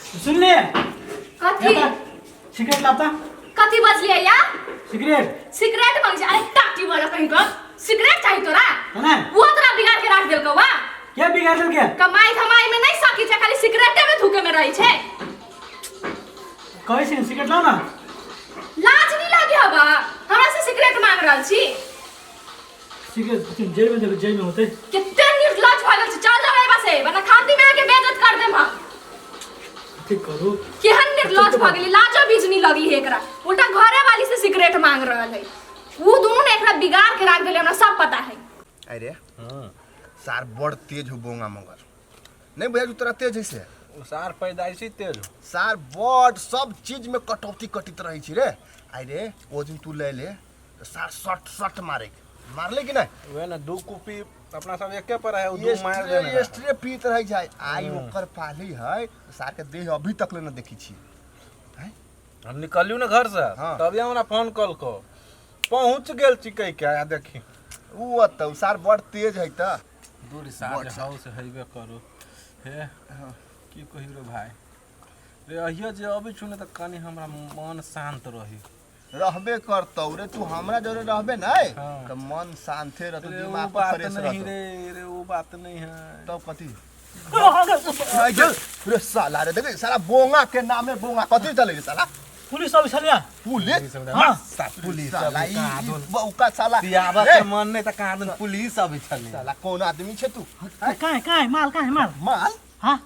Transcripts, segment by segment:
सुनलिए? कथी? सिगरेट लाता। कथी बजलिए या? सिगरेट। सिगरेट मांगे छै? अरे टाटी वाला कहीं का सिगरेट चाही तोरा? है ना? वो तोरा बिगाड़ के राख देलकौ वा। क्या बिगाड़ देल के? कमाई धमाई में नहीं सकी छै, खाली सिगरेटे में थूके में रही छै। कहै छी सिगरेट लाओ ना। लाज नहीं लागे हवा हमरा से सिगरेट मांग रहल छी? सिगरेट जेब में देबै, जेब में होतै। कते निर्लज भऽ गेल छी। चल जाओ एबा से, वरना खाती में आके बेइज्जत कर देम हम। ठीक करू। केहन निर्लज भऽ गेली, लाजो बीज नहीं लगी है एकरा। उल्टा घरे वाली से सिगरेट मांग रहल है। वो दोनों ने एकरा बिगाड़ के राख देले, हमरा सब पता है। अरे सार बड़ तेज हो बोंगा, मगर नहीं बुझा तोरा तेज है से। ओ सार पैदाइशी तेज हो। सार बड़ सब चीज में कटौती कटित रहे छी रे। आई रे, ओ दिन तू ले ले तो सार सट सट मारे मारले कि नहीं? वह ना दू कुपी अपना सब एके पर है, उ दू मार देने रहे। एस्ट्रे पीत रहे जाए आई ओकर पाली है सार के देह अभी तक ले न देखी छी। हम निकलियो ना घर से। हाँ। तभी हमरा फोन कॉल को पहुंच गेल छी कह के आ देखी। उ त सार बड़ तेज है त। दूर सार बड़ सार। हाउस हेबे करू हे। की कही रे भाई रे, अहियो जे अबै छु ने त कनी हमरा मन शांत रही। रहबे करतौ रे, तू हमरा जरे रहबे नहीं। हाँ। त मन शांते रहतौ। रे उ दिमाग बात फ्रेश नहीं रहतौ। रे, रे उ बात नहीं है। तब कथी रे साला रे? देख साला बोंगा के नामे बोंगा कथी चले रे साला? पुलिस सब छलिया। पुलिस? हाँ। पुलिस साला अबै ई कहाँ दुन। बौका साला। पियाबा रे, के मन नहीं त कहाँ दुन पुलिस अबै छलै। साला कौन आदमी छे तू? कहाँ कहाँ है माल, कहाँ है माल? माल? हाँ।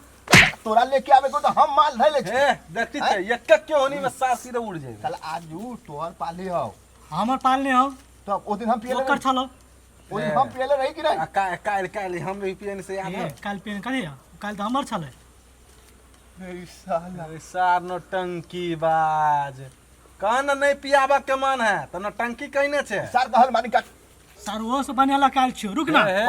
तोरा लेके आवे को तो हम माल धैले छी। हे देखती छै एक एक के होनी में सास सीधे उड़ जाए। साला आज उ तोहर पाली हौ। हमर पाल नहीं हो। तब ओ दिन हम पियले ओकर रही। छलो। ओ दिन हम पियले रही कि नहीं? आ काल्हि काल्हि काल्हि हम भी पियने से याद ए, है। काल पेन करी, काल तो हमर छले। ए साला। अरे सार नौटंकी बाज कह न नहीं पियाबा के मन है त नौटंकी कइने छे। सार कहल मानी का। सर वो से बढ़िया लकाल छियो, रुक ना। हे,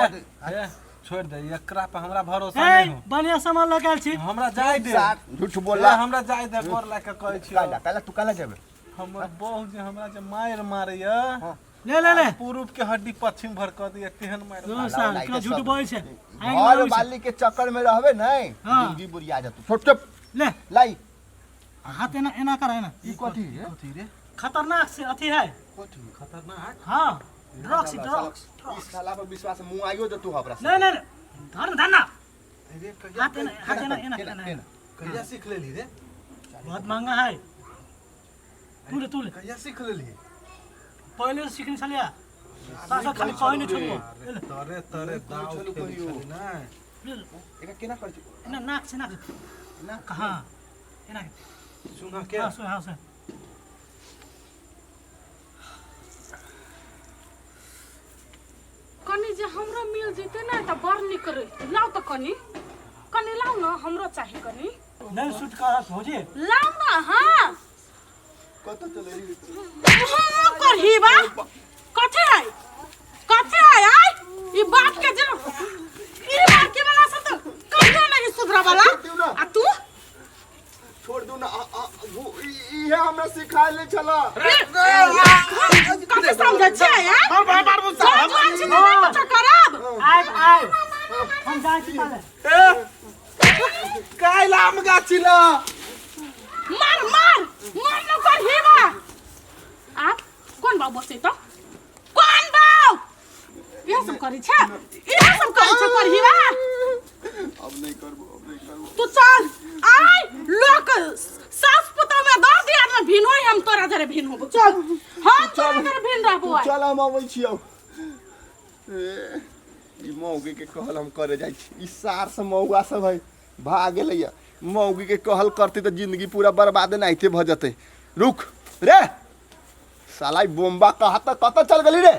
हे, छोड़ दे, एकरा पर हमरा भरोसा ए नहीं हो। बढ़िया सामान लकाल छी। हमरा जाय दे। सार झूठ ए, बोला। हमरा जाय दे, गोर लाग के कहै छी। काला काला तू काला जेबे? हमर बहू जे हमरा जे मारि मारैया। हाँ। ले ले ले। पूर्व के हड्डी पश्चिम भर कऽ दिया तेहन मारि। दो साल क्यों झूठ बोले छे? घर वाली के चक्कर में रहबे नहीं। हाँ। जिंदगी बुरिया जतू। छोट चुप। ले। लाई। हाथ एना एना कर एना। ई कथी है? कथी रे? खतरनाक से अथी है। कथी? खतरनाक? हाँ, ड्रग्स ड्रग्स। इस साला पर विश्वास मुंह आइयो जतू हमरा से। नहीं नहीं नहीं, धर धर ना। अरे कहिया हाथ एना, हाथ एना एना केना, एना। केना? कहिया सीख लेली रे? बहुत महंगा है। तू ले, तू ले। कहिया सीख लेली? पहले से सीखने छलिया सासा, खाली कहै नहीं छोड़बो। ले ले। तरे तरे दाव चलू खेलै कहियो। छली नै। ले ले। एकरा केना करै छी? एना नाक से, नाक से। ना। कहाँ एना। सुना के। हाँ सुन, हाँ सुन। कनी जे हमरो मिल जेतै ने तऽ बड़ नीक रहितै। लाउ तऽ कनी कनी लाउ ने, हमरो चाही कनी। नहीं सूट कर भौजी। लाउ ने अहाँ। कतऽ चलै? हाँ, करही बा। कथी है, कथी है? आय ई बात के जे ई बात के वाला से तो कहियो नहीं सुधरा वाला। आ तू छोड़ दू ना। इहे हमरा सिखाइले छला। कथी समझै छियै आय? जवान जवान छी तऽ नहि कुछो करब। आब आब हम जाइ छी पहिले। काल्हि आम गाछी ल। मार मार मार न करही बा। आप कोन बाबू बसै त? कोन बाबू इहे सब करै छै, इहे सब करै छै करही बा? अब नहीं करबो, अब नहीं करबो। तू चल आय। लोक सास पुतोह में दर दियाद में भिन होई, हम तोरा जरे भिन होबो। चल, हम तोरा जरे भिन रहबो आइ। चल, हम अबै छियौ। ए, ई मौगी के कहल हम करे जाइ छी। ई सार से मौगा सब है भाग गेलैया। मौगी के कहल करती तऽ जिंदगी पूरा बर्बाद नाहिते भऽ जेतै। रुक रे साला, ई बोम्बा कहाँ तक कतऽ चल गेली रे?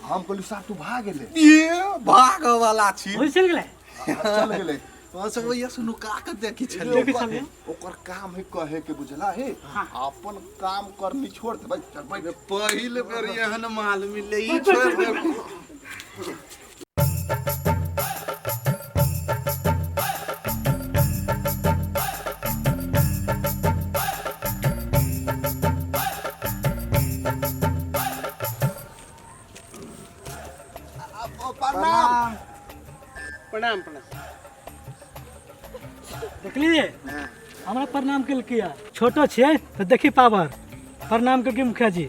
हम कहलू सार तू भाग गेले। ये भाग वाला छी। वही चलि गेलै। चल गेलै। वहाँ से भैया सुनू का के देखी छली। देखै छलियै। ओकर काम है कहे के, बुझला हे? अपन काम करनी छोड़ दे। बैठ, चल बैठ। पहिल बेर एहन माल मिलले, ई छोड़ दे। प्रणाम। प्रणाम प्रणाम। देखलिए हमरा प्रणाम केलकै छोटो छियै तऽ देखी पावर प्रणाम केलकै मुखिया जी।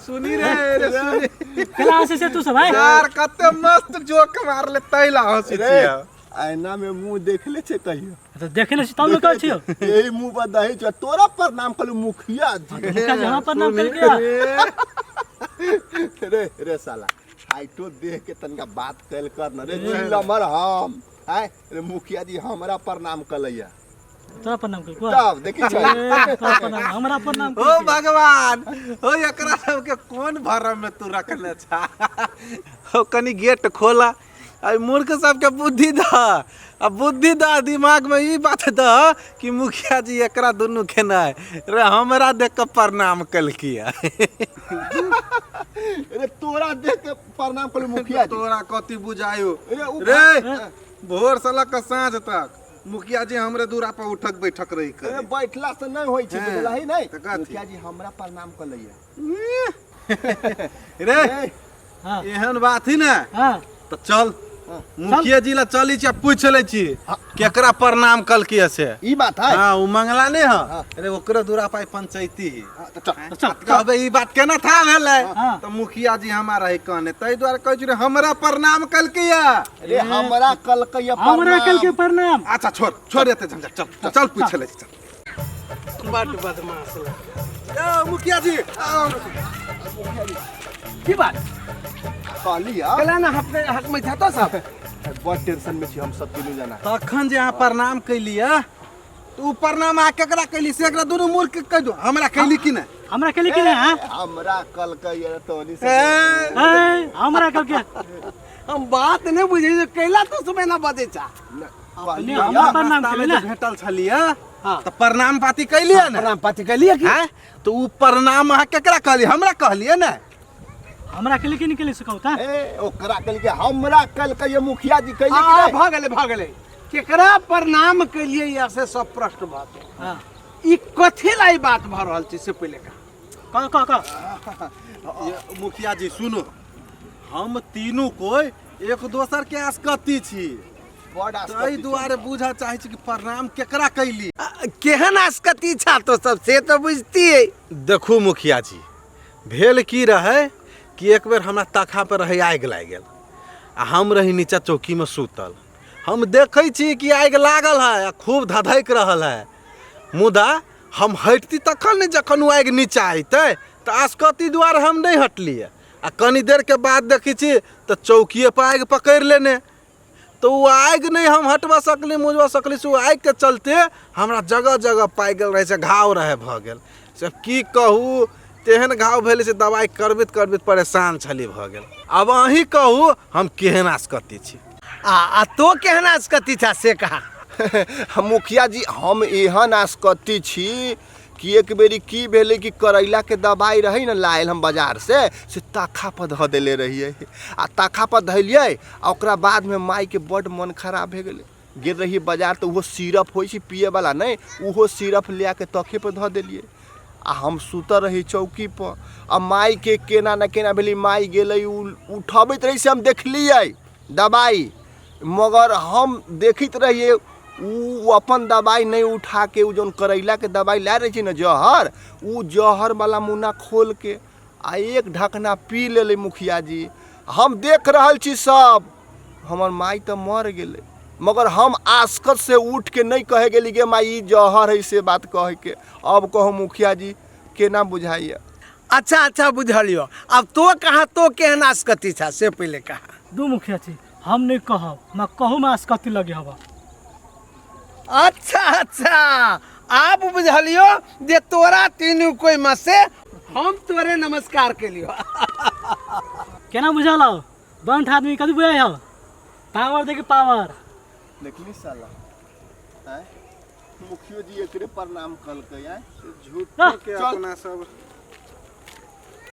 सुनी रे रे सुनी। केला हंसै छै तू सब आय? यार कते मस्त जोक मारले तैला हंसी रे छियै। आईना में मुंह देखले छे कहियो? तऽ देखे छी तब ने कहै छियौ। यही मुंह पर दही छौ तोरा प्रणाम कलू मुखिया जी। मुखिया जी हमरा प्रणाम केलकै। रे रे साला हाइटो देख के तनिका बात कैल कर न रे चिल्लमर हम आय रे मुखिया जी हमरा प्रणाम कलैया। तोरा प्रणाम केलको? तब देखी छै। ए, तोरा प्रणाम हमरा प्रणाम ओ केलकै। भगवान ओ एकरा सबके कोन भरम में तू रखने छा? हो कनी गेट खोला आ मूर्ख सबके बुद्धि द आ बुद्धि द दिमाग में ई बात द कि मुखिया जी एकरा दुनू खेनाइ रे हमरा देख के प्रणाम केलकिया। रे तोरा देख के प्रणाम कलू मुखिया जी। तोरा कथी बुझायो रे उ रे भोर से लऽ के साँझ तक मुखिया जी हमरे दूरा पर उठक बैठक रही रे करे। बैठला से नहीं होई छै हाँ, बुझलही नहीं? तऽ कथी? मुखिया जी हमरा प्रणाम कलैया। रे हाँ। एहन बात ही ना हाँ। तऽ चल मुखिया जी ला चली छी आ पूछ लै छी केकरा प्रणाम कलकिया से। ई बात है। हाँ उ मंगला नहीं है अरे ओकरो दूरा पाई पंचायती है। हाँ, तऽ चल। चल कहबे ई बात केना था भेलै हाँ। तऽ मुखिया जी हमारा है कहने ताहि दुआरे कहै छी रे हमरा प्रणाम कलकिया। रे हमरा कलकैया हमरा केलकै प्रणाम। अच्छा छोड़ छोड़ एते झंझट चल चल, चल पूछ लै छी चल। बड बदमाश लग। ए, मुखिया जी आओ। की बात कहली आ केला ना अपने हक में था सब? बड़ टेंशन में छी हम सब तीनू जना। तखन जे अहाँ प्रणाम कैलियै तऽ उ प्रणाम अहाँ केकरा कैली से एकरा दुनू मूर्ख के कहि दू हमरा कैली कि नहि? हमरा केली कि नहि? हाँ? हमरा कलकैया तोनी से। ए, ए, हमरा केलकै। हम बात नहीं बुझै छी कैला तो सुबह ना बजै छा। कहली हमरा आ, प्रणाम रास्तामे केली जे ना? भेटल छलियै हाँ। तऽ प्रणाम पाती कैलियै ने? प्रणाम पाती कैलियै की? आँय? तऽ उ प्रणाम अहाँ केकरा कहलियै? हमरा कहलियै ने? हमरा केली कि नहि केली से कहू तऽ? ए ओकरा कलकै हमरा कलकैया मुखिया जी कैले कि आ नहीं? भऽ गेलै भऽ गेलै केकरा प्रणाम केलियै या से सब प्रश्न भऽ गेल। हाँ। ई कथी ला ई बात भऽ रहल छै से पहिले कह। कह कह कह। ये मुखिया जी सुनो हम तीनू कोई एक दोसर के आसकती छी बड़ आसकति ताहि छी। दुआरे बुझऽ चाहै छी कि प्रणाम केकरा कैली। केहन आसकति छा तो सब से तऽ बुझतियै। देखू मुखिया जी भेल की रहै कि एक बेर हमरा तखा पर रहै आगि लागि गेल आ हम रही नीचा चौकी में सुतल। हम देखै छी कि आगि लागल है आ खूब धधकि रहल है मुदा हम हटती तखन ने जखन ओ आगि नीचा अयतै तऽ आसकति दुआरे हम नहि हटलियै आ कनी देर के बाद देखै छी तऽ चौकिए पर आगि पकड़ि लेने तऽ ओ आगि नहि हम हटबा सकली मुजबा सकली से ओ आगिके चलते हमरा जगह जगह पाकि गेल रहै से घाव रहै भऽ गेल से की कहू तेहन घाव भेलै से दबाइ करबैत करबैत परेशान छली भऽ गेल। आब अहीं कहू हम केहन आसकति छी। आ तो केहन आसकति छा से कहा। मुखिया जी हम एहन आसकति छी कि एक बेरी की भेलै कि करैला के दबाई रहै ने लायल हम बाजार से ताखा पर धऽ देले रहियै आ ताखा पर धैलियै आ ओकरा बाद में माई के बड मन खराब भए गेलै। गेल रहियै बाजार तऽ ओहो सिरप होइ छै पिए वाला नहि ओहो सिरप लिया के तखे पर धऽ देलियै आ हम सुतल रही चौकी पर आ माई के केना न केना भेलै माई गेलै उठबैत रहै से हम देखलियै दबाई मगर हम देखैत रहियै उ अपन दबाई नहीं उठा के उ जौन करैला के दबाई ला रहे छै ने जहर उ जहर वाला मुन्ना खोल के आ एक ढकना पी लेलै मुखिया जी। हम देख रहल छी सब हमर माई तऽ मर गेलै मगर हम आसकत से उठ के नहीं कहे गेली गे माई ई जहर है से बात कहे के। अब कहू मुखिया जी केना बुझाइए? अच्छा अच्छा बुझलियो। अब तो कहा तो केहन आसकति छा से पहिले कहा। दू मुखिया जी हम नहीं कहब मैं कहू में आसकति लगे हवा। अच्छा अच्छा आप बुझलियो जे तोरा तीनू कोई में से हम तोरे नमस्कार के लियो। केना बुझल हो? बंठ आदमी कथी बुझाइ हो? पावर देखी पावर। देखली साला आँय? मुखियो जी एकरे प्रणाम कलकै आँय? झूठो के अपना सब।